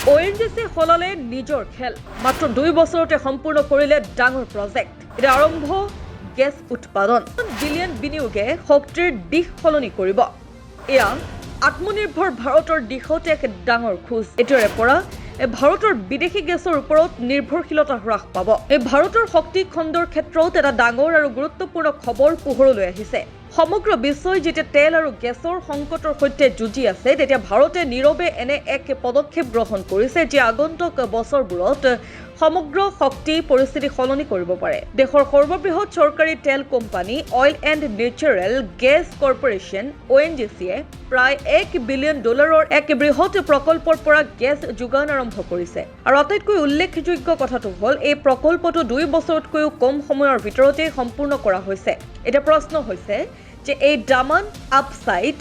ONGC সলালে নিজৰ খেল। মাত্ৰ 2 বছৰতে সম্পূৰ্ণ কৰিলে ডাঙৰ প্ৰজেক্ট। এতিয়া আৰম্ভ গেছ উৎপাদন। বিলিয়ন বিনিয়োগে শক্তিৰ দিশ সলনি কৰিব। এয়া আত্মনিৰ্ভৰ ভাৰতৰ দিশত এক ডাঙৰ খোজ। এতিয়াৰে পৰা ভাৰতৰ বিদেশী গেছৰ ওপৰত নিৰ্ভৰশীলতা হ্ৰাস পাব। এই ভাৰতৰ শক্তি খণ্ডৰ ক্ষেত্ৰত এটা ডাঙৰ আৰু গুৰুত্বপূৰ্ণ খবৰ পোহৰলৈ আহিছে। সমগ্ৰ বিশ্বই যেতিয়া তেল আৰু গেছৰ সংকটৰ সৈতে যুঁজি আছে, তেতিয়া ভাৰতে নীৰৱে এনে এক পদক্ষেপ গ্ৰহণ কৰিছে, যি আগন্তুক বছৰবোৰত সমগ্ৰ শক্তি পৰিস্থিতি সলনি কৰিব পাৰে। দেশৰ সৰ্ববৃহৎ চৰকাৰী তেল company oil and natural gas corporation, অ'এনজিচিয়ে প্ৰায় 1 বিলিয়ন ডলাৰৰ এক বৃহৎ প্ৰকল্পৰ পৰা গেছ যোগান আৰম্ভ কৰিছে। আৰু আটাইতকৈ উল্লেখযোগ্য কথাটো হ'ল, এই প্ৰকল্পটো 2 বছৰতকৈও কম সময়ৰ ভিতৰতেই সম্পূৰ্ণ কৰা হৈছে। এতিয়া প্ৰশ্ন হৈছে যে এই দামান আপচাইট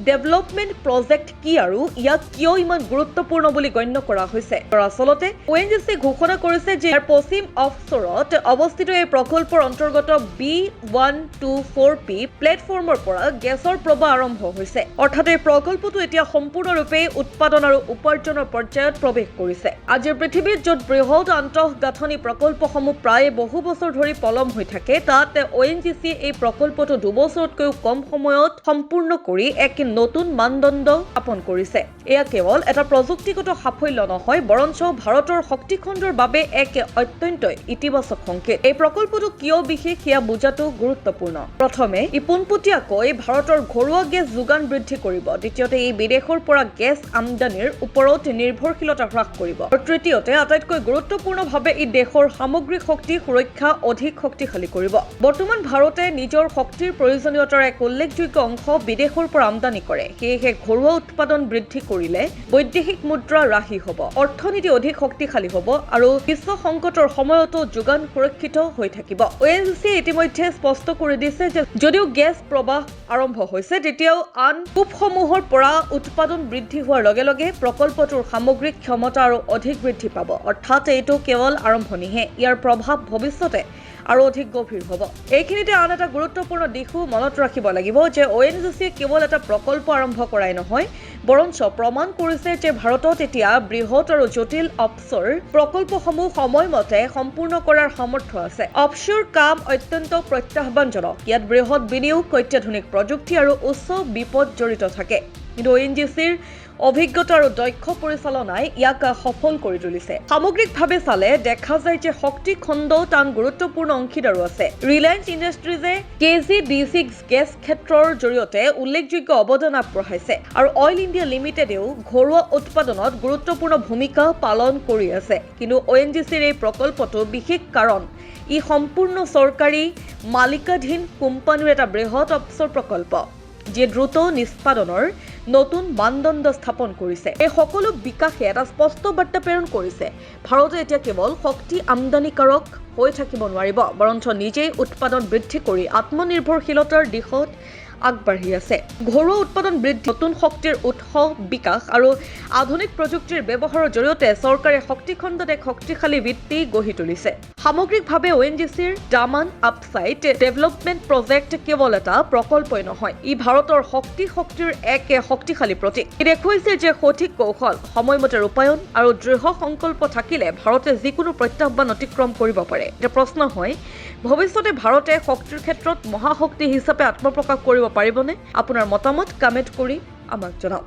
ডেভেলপমেণ্ট প্ৰজেক্ট কি আৰু ইয়াক কিয় ইমান গুৰুত্বপূৰ্ণ বুলি গণ্য কৰা হৈছে? আৰু আচলতে অ'এনজিচি ঘোষণা কৰিছে যে ইয়াৰ পশ্চিম অফশ্বৰত অৱস্থিত এই প্ৰকল্পৰ অন্তৰ্গত বি 124 পি প্লেটফৰ্মৰ পৰা গেছৰ প্ৰবাহ আৰম্ভ হৈছে। অৰ্থাৎ এই প্ৰকল্পটো এতিয়া সম্পূৰ্ণৰূপে উৎপাদন আৰু উপাৰ্জনৰ পৰ্যায়ত প্ৰৱেশ কৰিছে। আজিৰ পৃথিৱীত য'ত বৃহৎ আন্তঃগাঁথনি প্ৰকল্পসমূহ প্ৰায় বহু বছৰ ধৰি পলম হৈ থাকে, তাত অ'এনজিচিয়ে এই প্ৰকল্পটো 2 বছৰতকৈও কম সময়ত সম্পূৰ্ণ কৰি এক নতুন মানদণ্ড স্থাপন কৰিছে। এয়া কেৱল এটা প্ৰযুক্তিগত সাফল্য নহয়, বৰঞ্চ ভাৰতৰ শক্তিখণ্ডৰ বাবে এক অত্যন্ত ইতিবাচক সংকেত। এই প্ৰকল্পটো কিয় বিশেষ, সেয়া বুজাটো গুৰুত্বপূৰ্ণ। প্ৰথমে, ই পোনপটীয়াকৈ ভাৰতৰ ঘৰুৱা গেছ যোগান বৃদ্ধি কৰিব। দ্বিতীয়তে, ই বিদেশৰ পৰা গেছ আমদানিৰ ওপৰত নিৰ্ভৰশীলতা হ্ৰাস কৰিব। আৰু তৃতীয়তে, আটাইতকৈ গুৰুত্বপূৰ্ণভাৱে ই দেশৰ সামগ্ৰিক শক্তি সুৰক্ষা অধিক শক্তিশালী কৰিব। বৰ্তমান ভাৰতে নিজৰ শক্তিৰ প্ৰয়োজনীয়তাৰ এক উল্লেখযোগ্য অংশ বিদেশৰ পৰা আমদানি কৰে। সেয়েহে ঘৰুৱা উৎপাদন বৃদ্ধি কৰিলে বৈদেশিক মুদ্ৰা ৰাহি হ'ব, অৰ্থনীতি অধিক শক্তিশালী হ'ব আৰু বিশ্ব সংকটৰ সময়তো যোগান সুৰক্ষিত হৈ থাকিব। অ'এনজিচিয়ে ইতিমধ্যে স্পষ্ট কৰি দিছে যে যদিও গেছ প্ৰবাহ আৰম্ভ হৈছে, তেতিয়াও আন কূপসমূহৰ পৰা উৎপাদন বৃদ্ধি হোৱাৰ লগে লগে প্ৰকল্পটোৰ সামগ্ৰিক ক্ষমতা আৰু অধিক বৃদ্ধি পাব। অৰ্থাৎ এইটো কেৱল আৰম্ভণিহে, ইয়াৰ প্ৰভাৱ ভৱিষ্যতে আৰু অধিক গভীৰ হ'ব। এইখিনিতে আন এটা গুৰুত্বপূৰ্ণ দিশো মনত ৰাখিব লাগিব যে অ'এনজিচিয়ে কেৱল এটা প্ৰকল্প আৰম্ভ কৰাই নহয়, বৰঞ্চ প্ৰমাণ কৰিছে যে ভাৰতত এতিয়া বৃহৎ আৰু জটিল অফশ্বৰ প্ৰকল্পসমূহ সময়মতে সম্পূৰ্ণ কৰাৰ সামৰ্থ্য আছে। অফশ্বৰ কাম অত্যন্ত প্ৰত্যাহ্বানজনক। ইয়াত বৃহৎ বিনিয়োগ, অত্যাধুনিক প্ৰযুক্তি আৰু উচ্চ বিপদ জড়িত থাকে। কিন্তু অ'এনজিচিৰ অভিজ্ঞতা আৰু দক্ষ পৰিচালনাই ইয়াক সফল কৰি তুলিছে। সামগ্ৰিকভাৱে চালে দেখা যায় যে শক্তি খণ্ডত আন গুৰুত্বপূৰ্ণ অংশীদাৰো আছে। ৰিলায়েন্স ইণ্ডাষ্ট্ৰিজে কে জি ডি 6 গেছ ক্ষেত্ৰৰ জৰিয়তে উল্লেখযোগ্য অৱদান আগবঢ়াইছে আৰু অইল ইণ্ডিয়া লিমিটেডেও ঘৰুৱা উৎপাদনত গুৰুত্বপূৰ্ণ ভূমিকা পালন কৰি আছে। কিন্তু অ'এনজিচিৰ এই প্ৰকল্পটো বিশেষ, কাৰণ ই সম্পূৰ্ণ চৰকাৰী মালিকাধীন কোম্পানীৰ এটা বৃহৎ অফশ্বৰ প্ৰকল্প, যিয়ে দ্ৰুত নিষ্পাদনৰ নতুন মানদণ্ড স্থাপন কৰিছে। এই সকলো বিকাশে এটা স্পষ্ট বাৰ্তা প্ৰেৰণ কৰিছে: ভাৰতে এতিয়া কেৱল শক্তি আমদানিকাৰক হৈ থাকিব নোৱাৰিব, বৰঞ্চ নিজেই উৎপাদন বৃদ্ধি কৰি আত্মনিৰ্ভৰশীলতাৰ দিশত আগবাঢ়ি আছে। ঘৰুৱা উৎপাদন বৃদ্ধি, নতুন শক্তিৰ উৎস বিকাশ আৰু আধুনিক প্ৰযুক্তিৰ ব্যৱহাৰৰ জৰিয়তে চৰকাৰে শক্তিখণ্ডত এক শক্তিশালী ভিত্তি গঢ়ি তুলিছে। সামগ্ৰিকভাৱে অ'এনজিচিৰ দামান আপচাইট ডেভেলপমেণ্ট প্ৰজেক্ট কেৱল এটা প্ৰকল্পই নহয়, ই ভাৰতৰ শক্তিৰ এক শক্তিশালী প্ৰতীক। ই দেখুৱাইছে যে সঠিক কৌশল, সময়মতে ৰূপায়ণ আৰু দৃঢ় সংকল্প থাকিলে ভাৰতে যিকোনো প্ৰত্যাহ্বান অতিক্ৰম কৰিব পাৰে। এতিয়া প্ৰশ্ন হয়, ভৱিষ্যতে ভাৰতে শক্তিৰ ক্ষেত্ৰত মহাশক্তি হিচাপে আত্মপ্ৰকাশ কৰিব পাৰিবনে? আপোনাৰ মতামত কমেণ্ট কৰি আমাক জনাওক।